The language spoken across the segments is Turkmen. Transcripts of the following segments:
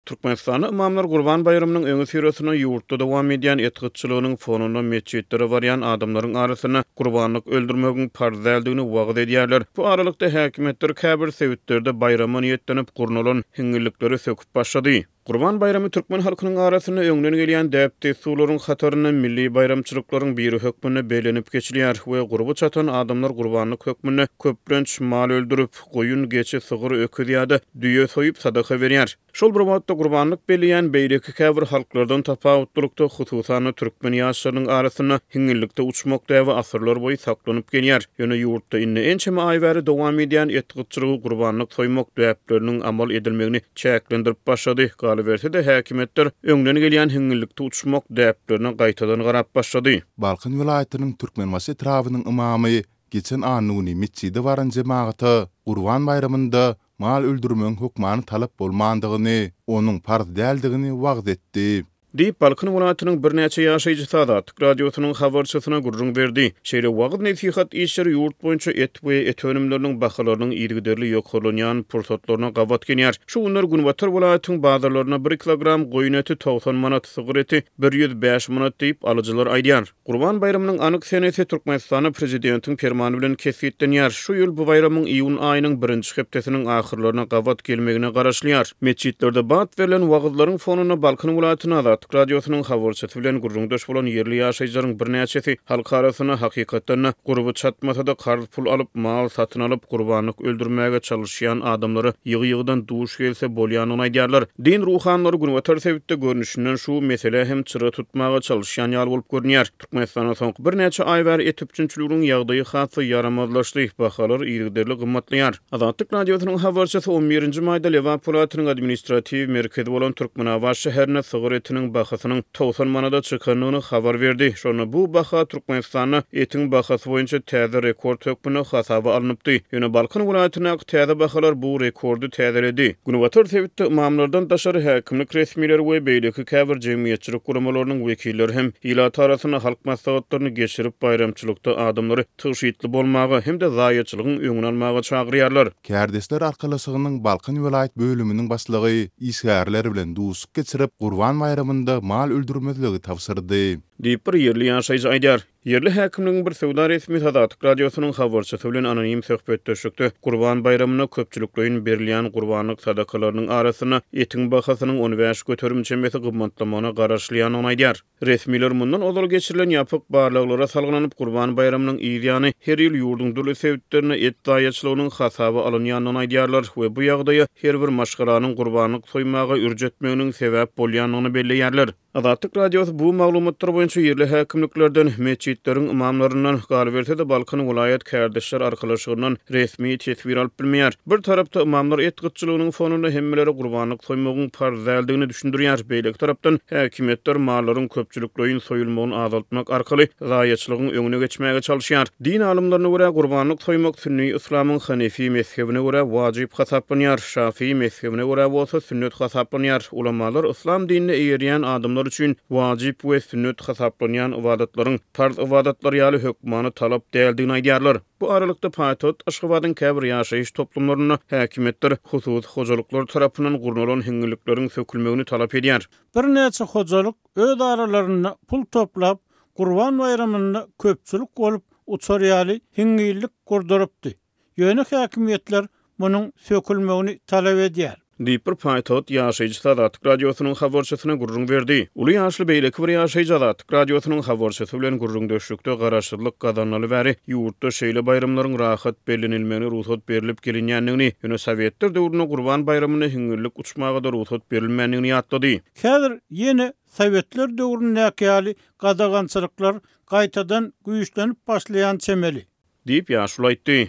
Türkmenistanda ymamlar Gurban baýramynyň öňüsyrasynda ýurtda dowam edýän et gytçylygynyň fonunda metjitlere barýan adamlaryň arasynda gurbanlyk öldürmegiň parz däldigini wagyz edýärler. Bu aralykda, häkimiýetler käbir sebitlerde baýrama niýetlenip gurnalan hiňňillikleri söküp başlady. Gurban baýramy türkmen halkynyň arasynda öňden gelýän däp-dessurlaryň hatarynda milli baýramçylyklaryň biri hökmünde bellenip geçilýär we gurby çatan adamlar gurbanlyk hökmünde köplenç mal öldürip, goýun, geçi, sygyr, öküz ýa-da düýe soýup sadaka berýär. Şol bir wagtda gurbanlyk belleýän beýleki käbir halklardan tapawutlylykda, hususan-da türkmen ýaşlarynyň arasynda hiňňillikde uçmak däbi asyrlar boýy saklanyp gelýär. Ýöne ýurtda indi ençeme aý bäri dowam edýän et gytçylygy gurbanlyk soýmak däpleriniň amal edilmegini çäklendirip başlady. Galyberse-de, häkimiýetler öňden gelýän hiňňillikde uçmak däplerine gaýtadan garap başlady. Balkan welaýatynyň Türkmenbaşy etrabynyň ymamy Geçen anna güni metjide baran jemagata Gurban baýramynda mal öldürmegiň hökmany talap bolmandygyny, onuň parz däldigini wagyz etdi. Diýip, Balkan welaýatynyň birnäçe ýaşaýjysy Azatlyk Radiosynyň habarçysyna gürrüň berdi. Şeýle wagyz-nesihat işleri ýurt boýunça et we et önümleriniň bahalarynyň yzygiderli ýokarlanýan pursatlaryna gabat gelýär. Şu günler günbatar welaýatyň bazarlarynda bir kilogram goýun eti 90 manat, sygyr eti 105 manat diýip, alyjylar aýdýar. Gurban baýramynyň anyk senesi Türkmenistanda Prezidentiň Permany bilen kesgitlenýär. Şu ýyl bu baýramyň iýun aýynyň birinji hepdesiniň ahyrlaryna gabat gelmegine garaşylýar. Metjitlerde bat berlen wagyzlaryň fonunda Balkan welaýatynda Azatlyk Radiosynyň habarçysy bilen gürrüňdeş bolan ýerli ýaşaýjylaryň birnäçesi halk arasynda hakykatdan-da gurby çatmasa-da karz pul alyp, mal satyn alyp, gurbanlyk öldürmäge çalyşýan adamlara ýygy-ýygydan duş gelse bolýandygyny aýdýarlar. Din ruhanylary günbatar sebitde görnüşinden şu meselä hem çyra tutmaga çalyşýan ýaly bolup görünýär. Türkmenistanda soňky birnäçe aý bäri et üpjünçiliginiň ýagdaýy has-da ýaramazlaşdy, bahalar yzygiderli gymmatlaýar. Azatlyk Radiosynyň habarçysy on birinji maýda Lebap welaýatynyň administratiw merkezi bolan Türkmenabat şäherinde sygyr etiniň bahasynyň 90 manada çykandygyny habar berdi. Şonda bu baha Türkmenistanda etiň bahasy boýunça täze rekord hökmünde hasaba alnypdy. Ýöne Balkan welaýatyndaky täze bahalar bu rekordy täzeledi. Günbatar sebitde ymamlardan daşary häkimlik resmileri we beýleki käbir jemgyýetçilik guramalarynyň wekilleri hem ilat arasynda halk maslahatlaryny geçirip, baýramçylykda adamlary tygşytly bolmaga hem-de zaýaçylygyň öňüni almaga çagyrýarlar. Kärdeşler arkalaşygynyň Balkan welaýat bölüminiň başlygy işgärler bilen duşuşyk geçirip, Gurban baýramynda mal öldürmezligi tabşyrdy. Diýip, bir ýerli ýaşaýjy aýdýar. Ýerli häkimligiň bir söwda resmisi Azatlyk Radiosynyň habarçysy bilen anonim söhbetdeşlikde Gurban baýramynda köpçülikleýin berilýän gurbanlyk sadakalarynyň arasynda etiň bahasynyň 15% çemesi gymmatlamagyna garaşylýandygyny aýdýar. Resmiler mundan ozal geçirilen ýapyk barlaglara salgylanyp, Gurban baýramynyň yz ýany her ýyl ýurduň dürli sebitlerinde et zaýaçylygynyň hasaba alynýandygyny aýdýarlar we bu ýagdaýa her bir maşgalanyň gurbanlyk soýmaga ürç etmeginiň sebäp bolýandygyny belleýärler. Azatlyk Radiosy bu maglumatlar boýunça ýerli häkimliklerden, metjitleriň ymamlaryndan, galyberse-de Balkan welaýat kärdeşler arkalaşygyndan resmi teswir alyp bilmeýär. Bir tarapda ymamlar et gytçylygynyň fonunda hemmelere gurbanlyk soýmagyň parz däldigini düşündirýär, beýleki tarapdan häkimiýetler mallaryň köpçülikleýin soýulmagyny azaltmak arkaly zaýaçylygyň öňüne geçmäge çalyşýar. Din alymlaryna görä, gurbanlyk soýmak sünni yslamyň hanefi mezhebine görä wajyp hasaplanýar, şafii mezhebine görä bolsa sünnet hasaplanýar. Ulamalar yslam dinine eýerýän adamlar üçin wajyp we sünnet hasaplanýan ybadatlaryň parz ybadatlar ýaly hökmany talap däldigini aýdýarlar. Bu aralykda, paýtagt Aşgabadyň käbir ýaşaýyş toplumlarynda häkimiýetler hususy hojalyklar tarapyndan gurnalan hiňňillikleriň sökülmegini talap edýär. Birnäçe hojalyk öz aralarynda pul toplap, Gurban baýramynda köpçülik bolup uçar ýaly hiňňillik gurdurypdy. Ýöne häkimiýetler munuň sökülmegini talap edýär. Diýip, bir paýtagt ýaşaýjysy Azatlyk Radiosynyň habarçysyna gürrüň berdi. Uly ýaşly beýleki bir ýaşaýjy Azatlyk Radiosynyň habarçysy bilen gürrüňdeşlikde garaşsyzlyk gazanylaly bäri ýurtda şeýle baýramlaryň rahat bellenilmegine rugsat berlip gelinýändigini, ýöne sowetler döwründe Gurban baýramynda hiňňillik uçmaga-da rugsat berilmändigini ýatlady. Häzir ýene sowetler döwründäki ýaly gadagançylyklar gaýtadan güýçlenip başlaýan çemeli. Diýip, ýaşuly aýtdy.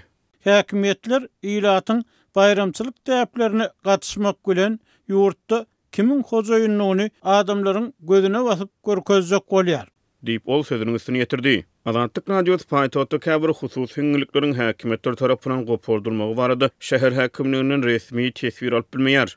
Häkimiýetler ilatyň baýramçylyk däplerine gatyşmak bilen, ýurtda kimiň hojaýyndygyny adamlaryň gözüne basyp görkezjek bolýar. Diýip, ol sözüniň üstüni ýetirdi. Azatlyk Radiosy paýtagtda käbir hususy hiňňillikleriň häkimiýetler tarapyndan gopardylmagy barada şäher häkimliginden resmi teswir alyp bilmeýär.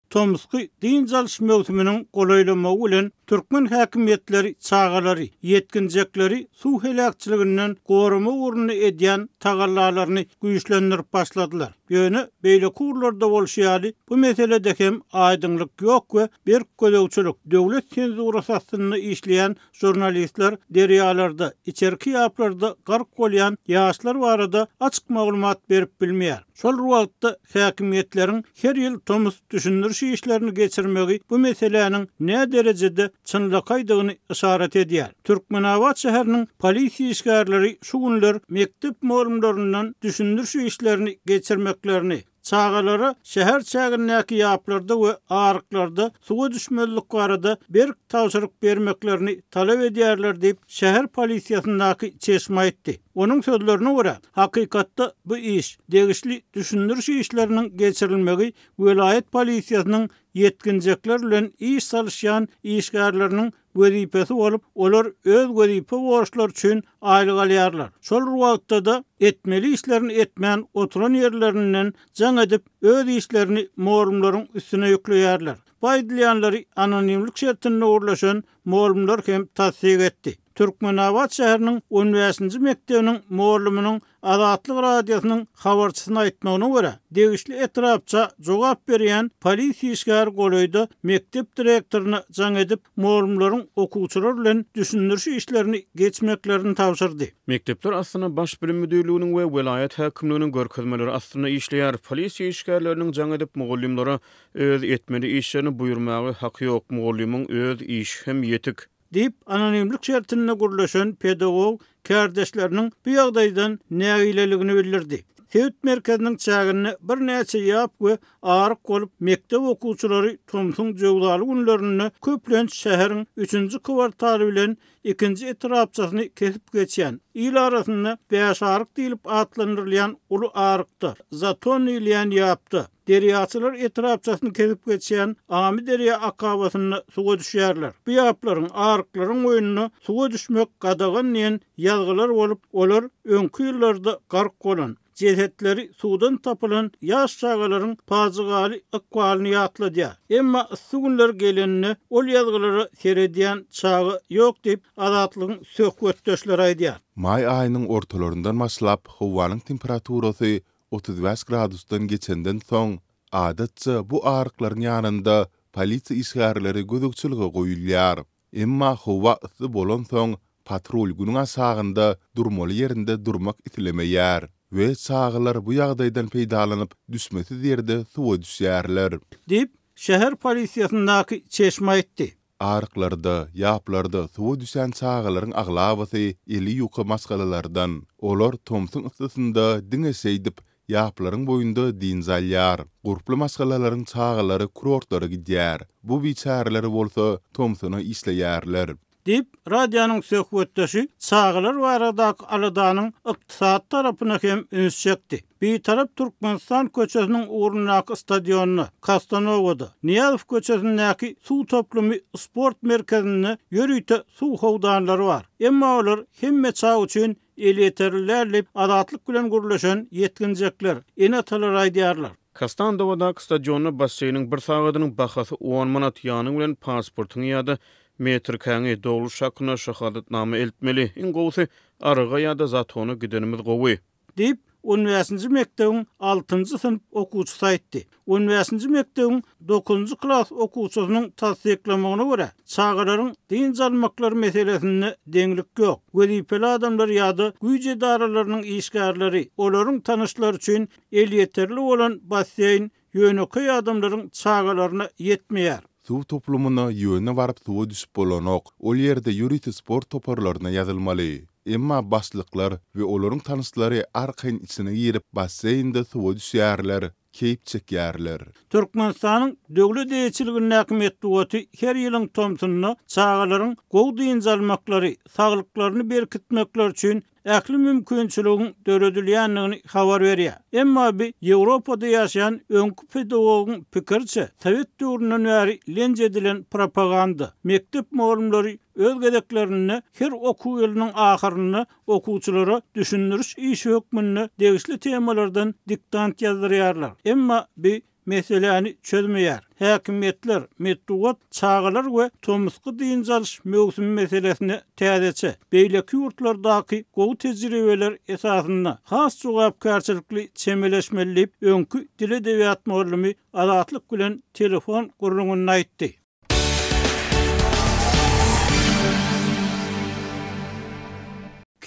Tomusky dynç alyş möwsüminiň golaýlamagy bilen. Türkmen häkimiýetleri çagalary, ýetginjekleri suw heläkçiliginden goramak ugrunda edýän tagallalaryny güýçlendirip başladylar. Ýöne beýleki ugurlarda bolşy ýaly, bu meselede hem aýdyňlyk ýok we berk gözegçilik, döwlet senzurasy astynda işleýän žurnalistler derýalarda, içerki ýaplarda gark bolýan ýaşlar barada açyk maglumat berip bilmeýär. Şol bir wagtda, häkimiýetleriň her ýyl tomus düşündiriş işlerini geçirmegi bu meseläniň näderejede çynlakaýdygyny yşarat edýär. Türkmenabat şäheriniň polisiýa işgärleri şu günler mekdep mugallymlaryndan düşündiriş işlerini geçirmeklerini, çagalara şäher çägindäki ýaplarda we aryklarda suwa düşmezlik barada berk tabşyryk bermeklerini talap edýärler diýip, şäher polisiýasyndaky çeşme aýtdy. Onuň sözlerine görä, hakykatda bu iş, degişli düşündiriş işleriniň geçirilmegi welaýat polisiýasynyň ýetginjekler bilen iş salyşýan işgärleriniň wezipesi bolup, olar öz wezipe borçlary üçin aýlyk alýarlar. Şol bir wagtda-da, etmeli işlerini etmän oturan ýerlerinden jaň edip, öz işlerini mugallymlaryň üstüne ýükleýärler. Bu aýdylýanlary anonimlik şertinde gürleşen mugallymlar hem tassyk etdi. Türkmenabat şäheriniň on bäşinji mekdebiniň mugallymynyň Azatlyk Radiosynyň habarçysyna aýtmagyna görä, degişli etrapça jogap berýän polisiýa işgäri golaýda mekdep direktoryna jaň edip, mugallymlaryň okuwçylar bilen düşündiriş işlerini geçmeklerini tabşyrdy. Mekdepler aslynda Baş bilim müdirliginiň we welaýat häkimliginiň görkezmeleri astynda işleýär. Polisiýa işgärleriniň jaň edip, mugallymlara öz etmeli işlerini buýurmaga haky ýok. Mugallymyň öz işi hem ýetik. Diýip, anonimlik şertinde gürleşen pedagog kärdeşleriniň bu ýagdaýdan nägileligini bildirdi. Sebit merkeziniň çäginde birnäçe ýap we aryk bolup, mekdep okuwçylary tomsuň jöwzaly günlerinde köplenç şäheriň üçünji kwartaly bilen ikinji etrapçasyny kesip geçýän, il arasynda Bäşaryk diýlip atlandyrylýan uly arykda, Zaton diýilýän ýapda, Derýaçylar etrapçasyny kesip geçýän Amyderýa akabasynda suwa düşýärler. Bu ýaplaryň, aryklaryň boýunda suwa düşmek gadagan diýen ýazgylar bolup, olar öňki ýyllarda gark bolan, jesetleri suwdan tapylan ýaş çagalaryň pajygaly ykbalyny ýatladýar. Emma yssy günler gelende ol ýazgylara seredýän çaga ýok diýip, Azatlygyň söhbetdeşleri aýdýar. Maý aýynyň ortalaryndan başlap howanyň temperaturasy 35 gradusdan geçenden soň, adatça bu aryklaryň ýanynda polisiýa işgärleri gözegçilige goýulýar. Emma howa yssy bolansoň, patrul günüň aşagynda durmaly ýerinde durmak islemeýär we çagalar bu ýagdaýdan peýdalanyp, düşmesiz ýerde suwa düşýärler. Diýip, şäher polisiýasyndaky çeşme aýtdy. Aryklarda, ýaplarda suwa düşen çagalaryň aglabasy eli ýuka maşgalalardan. Olar tomsuň yssysynda diňe şeýdip, ýaplaryň boýunda dynç alýar. Gurply maşgalalaryň çagalary kurortlara gidýär. Bu biçäreler bolsa tomsuna işleýärler. Diýip, radionyň söhbetdeşi çagalar baradaky aladanyň ykdysady tarapyna hem üns çekdi. Bitarap Türkmenistan köçesiniň ugrundaky stadionda, Kostanowada, Nyýazow köçesindäki suw toplumy sport merkezinde ýörite suw howdanlary bar. Emma olar hemme çaga üçin elýeterli däl diýip, Azatlyk bilen gürleşen ýetginjekler, ene-atalar aýdýarlar. Kostandowadaky stadionda basseýniň bir sagadynyň bahasy on manat, ýanyň bilen pasportyňy ýa-da metrkäňi, dogluş hakynda şahadatnama eltmeli. Iň gowusy, Aryga ýa-da Zatona gidenimiz gowy. Diýip, on bäşinji mekdebiň altynjy synp okuwçysy aýtdy. On bäşinji mekdebiň dokuzynjy klas okuwçysynyň tassyklamagyna görä, çagalaryň dynç almaklary meselesinde deňlik ýok. Wezipeli adamlar ýa-da güýç edaralarynyň işgärleri, olaryň tanyşlary üçin elýeterli bolan basseýn ýönekeý adamlaryň çagalaryna ýetmeýär. Suw toplumyna ýöne baryp suwa düşüp bolanok, ol ýerde ýörite sport toparlaryna ýazylmaly. Emma başlyklar we olaryň tanyşlary arkaýyn içine girip, basseýnde suwa düşýärler, keýp çekýärler. Türkmenistanyň döwlet eýeçiligindäki metbugaty her ýylyň tomsunda çagalaryň gowy dynç almaklary, saglyklaryny berkitmekleri üçin ähli mümkinçiligiň döredilýändigini habar berýär. Emma bi Ýewropada ýaşaýan öňki pedagogyň pikiriçe, sowet döwründen bäri lenç edilen propaganda. Mekdep mugallymlary öz gezeklerinde her okuw ýylynyň ahyrynda okuwçylara düşündiriş işi hökmünde degişli temalardan diktant ýazdyrýarlar. Emma bi. meseläni çözmeýär. Häkimiýetler, metbugat çagalar we tomusky dynç alyş möwsümi meselesine täzeçe, beýleki ýurtlardaky gowy tejribeler esasynda has jogapkärçilikli çemeleşmeli diýip, öňki dil-edebiýat mugallymy Azatlyk bilen telefon gürrüňinde aýtdy.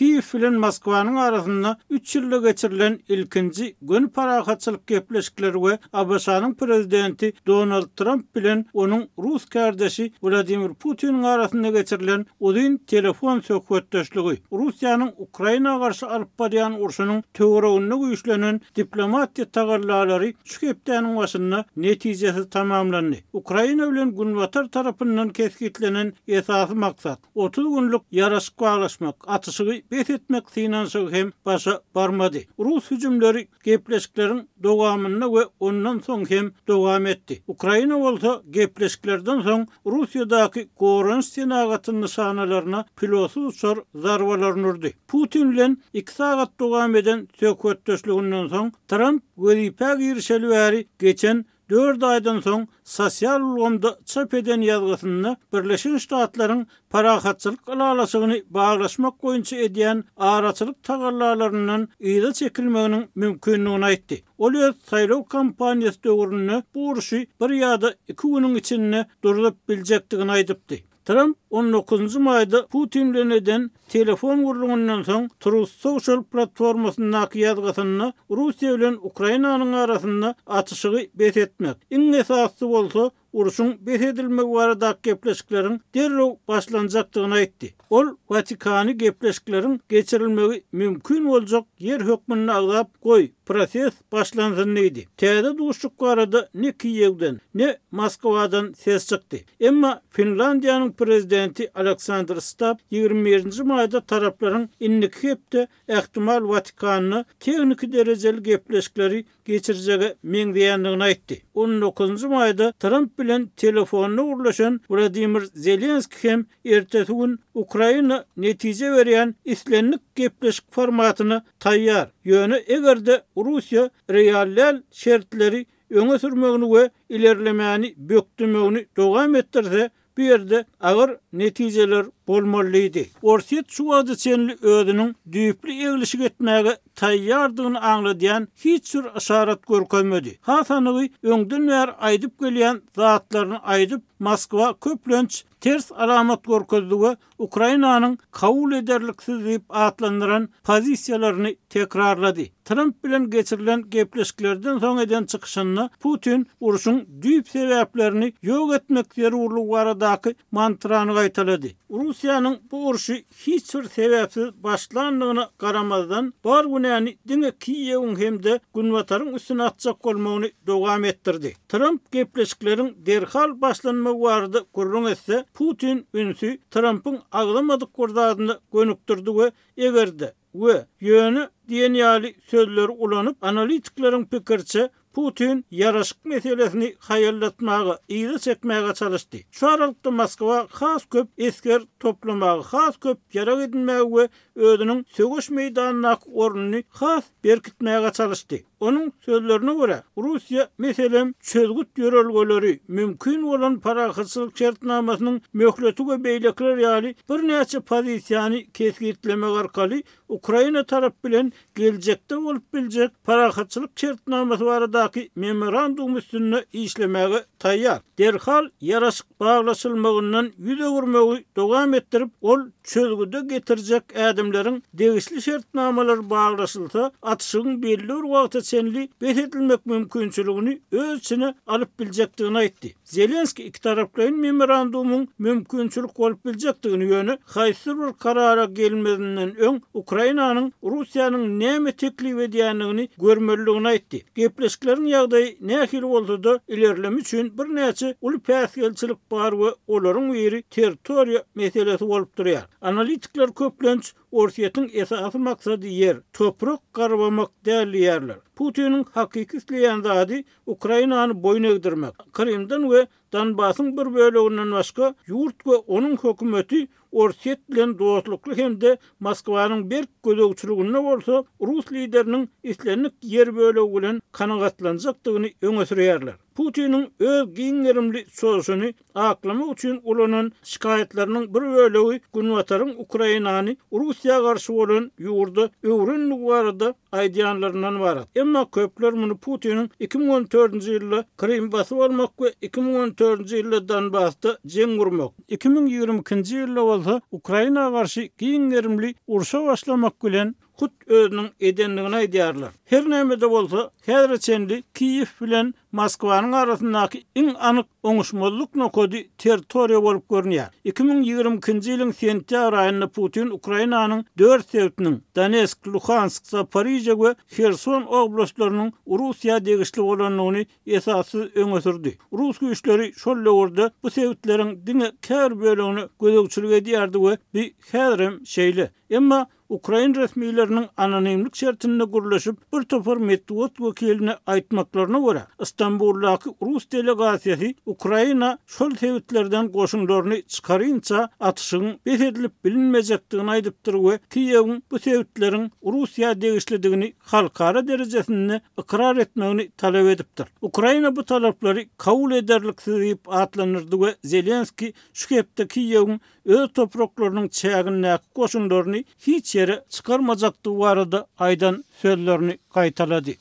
Kiýew bilen Moskwanyň arasynda üç ýylda geçirilen ilkinji göni parahatçylyk gepleşikleri we ABŞ-nyň prezidenti Donald Tramp bilen onuň rus kärdeşi Wladimir Putiniň arasynda geçirilen uzyn telefon söhbetdeşligi Russiýanyň Ukraina garşy alyp barýan urşunyň töwereginde güýçlenen diplomatiýa tagallalary şu hepdäniň başynda netijesiz tamamlandy. Ukraina bilen Günbatar tarapyndan kesgitlenen esasy maksat, 30 günlük ýaraşyk baglaşmak, atyşygy bes etmek synanyşygy hem başa barmady. Rus hüjümleri gepleşikleriň dowamynda we ondan soň hem dowam etdi. Ukraina bolsa gepleşiklerden soň Russiýadaky goranyş senagaty nyşanalaryna pilotsyz uçar zarbalaryny urdy. Putin bilen iki sagat dowam eden söhbetdeşliginden soň, Tramp wezipä girişeli bäri geçen dört aýdan soň sosial ulgamda çap eden ýazgysynda Birleşen Ştatlaryň parahatçylyk ylalaşygyny baglaşmak boýunça edýän araçylyk tagallalaryndan yza çekilmeginiň mümkindigini aýtdy. Ol öz saýlaw kampaniýasy döwründe bu urşy bir ýa-da iki günüň içinde durzup biljekdigini aýdypdy. Tramp on dokuzynjy maýda Putin bilen eden telefon gürrüňinden soň Truth Social platformasyndaky ýazgysynda Russiýa bilen Ukrainanyň arasynda atyşygy bes etmek, iň esasysy bolsa urşuň bes edilmegi baradaky gepleşikleriň derrew başlanjakdygyny aýtdy. Ol Watikany gepleşikleriň geçirilmegi mümkin boljak ýer hökmünde agzap, goý, proses başlansyn diýdi. Täze duşuşyk barada ne Kiýewden, ne Moskwadan ses çykdy. Emma Finlandiýanyň prezidenti Aleksandr Stubb 21 nji maýda taraplaryň indiki hepde ähtimal Watikanda tehniki derejeli gepleşikleri geçirjege meňzeýändigini aýtdy. On dokuzynjy maýda Tramp bilen telefonda gürleşen Wladimir Zelenskiý hem ertesi gün Ukraina netije berýän islendik gepleşik formatyna taýýar, ýöne eger-de Russiýa real däl şertleri öňe sürmegini we ilerlemäni bökdemegini dowam etdirse, bu ýerde agyr netijeler bolmaly diýdi. Orsýet şu wagta çenli özüniň düýpli eglişik etmäge taýýardygyny aňladýan hiç bir yşarat görkezmedi. Has anygy, öňden bäri aýdyp gelýän zatlaryny aýdyp, Moskwa köplenç ters alamat görkezdi we Ukrainanyň kabul ederliksiz diýip atlandyran pozisiýalaryny tekrarlady. Tramp bilen geçirilen gepleşiklerden soň eden çykyşynda Putin urşuň düýp sebäplerini ýok etmek zerurlygy baradaky mantrany gaýtalady. Russiýanyň bu urşy hiç bir sebäpsiz başlandygyna garamazdan, bar günäni diňe Kiýewiň hem-de Günbataryň üstüne atjak bolmagyny dowam etdirdi. Tramp gepleşikleriň derhal başlanmagy barada gürrüň etse, Putin ünsi Trampyň agzamadyk bir zadyna gönükdirdi we eger-de we ýöne diýen ýaly sözleri ulanyp, analitikleriň pikiriçe, Putin ýaraşyk meselesini haýallatmaga, yza çekmäge çalyşdy. Şu aralykda Moskwa has köp esger toplamaga, has köp ýarag edinmäge we özüniň söweş meýdanyndaky ornuny has berkitmäge çalyşdy. Onuň sözlerine görä, Russiýa, meselem, çözgüt ýörelgeleri, mümkin bolan parahatçylyk şertnamasynyň möhleti we beýlekiler ýaly birnäçe pozisiýany kesgitlemek arkaly Ukraina tarap bilen geljekde bolup biljek parahatçylyk şertnamasy baradaky memorandum üstünde işlemäge taýýar. Derhal ýaraşyk baglaşylmagyndan ýüz öwürmegi dowam etdirip, ol çözgüde getirjek ädimleriň degişli şertnamalar baglaşylsa, atyşygyň belli bir wagta çenli bes edilmek mümkinçiligini öz içine alyp biljekdigini aýtdy. Zelenskiý ikitaraplaýyn memorandumyň mümkinçilik bolup biljekdigini, ýöne haýsydyr bir karara gelmezinden öň Ukrainanyň Russiýanyň näme teklip edýändigini görmelidigini aýtdy. Gepleşikleriň ýagdaýy nähili bolsa-da, ilerleme üçin birnäçe uly päsgelçilik bar we olaryň biri territoriýa meselesi bolup durýar. Analitikler köplenç. Orsýetiň esasy maksady ýer, toprak garbamak däl diýýärler. Putiniň hakyky isleýän zady Ukrainany boýun egdirmek. Krymdan we Donbasyň bir böleginden başga ýurt we onuň hökümeti Orsýet bilen dostlukly hem-de Moskwanyň berk gözegçiliginde bolsa, rus lideriniň islendik ýer bölegi bilen kanagatlanjakdygyny öňe sürýärler. Putiniň öz giň gerimli çozuşyny aklamak üçin ulanan şikaýatlarynyň bir bölegi Günbataryň Ukrainany Russiýa garşy bolan ýurda öwrendigi barada aýdýanlaryndan ybarat. Emma köpler muny Putiniň 2014-nji ýylda Krymy basyp almak we 2014-nji ýylda Donbasda jeň gurmak, 2022-nji ýylda bolsa Ukraina garşy giň gerimli urşa başlamak bilen hut özüniň edendigini aýdýarlar. Her näme-de bolsa, häzire çenli Kiýew bilen Moskwanyň arasyndaky iň anyk oňuşmazlyk nokady territoriýa bolup görünýär. 2022-nji ýylyň sentýabr aýynda Putin Ukrainanyň dört sebitiniň, Donetsk, Luhansk, Zaporižýa we Herson oblastlarynyň Russiýa degişli bolandygyny esassyz öňe sürdi. Rus güýçleri şol döwürde bu sebitleriň diňe käbir bölegine gözegçilik edýärdi we bi häzirem şeýle. Emma Ukrain resmileriniň anonimlik şertinde gürleşip, bir topar metbugat wekiline aýtmaklaryna görä, Stambuldaky rus delegasiýasy Ukraina şol sebitlerden goşunlaryny çykarynça atyşygyň bes edilip bilinmejekdigini aýdypdyr we Kiýewiň bu sebitleriň Russiýa degişlidigini halkara derejesinde ykrar etmegini talap edipdir. Ukraina bu talaplary kabul ederliksiz diýip atlandyrdy we Zelenskiý şu hepde Kiýewiň öz topraklarynyň çägindäki goşunlaryny hiç ýere çykarmajakdygy barada aýdan sözlerini gaýtalady.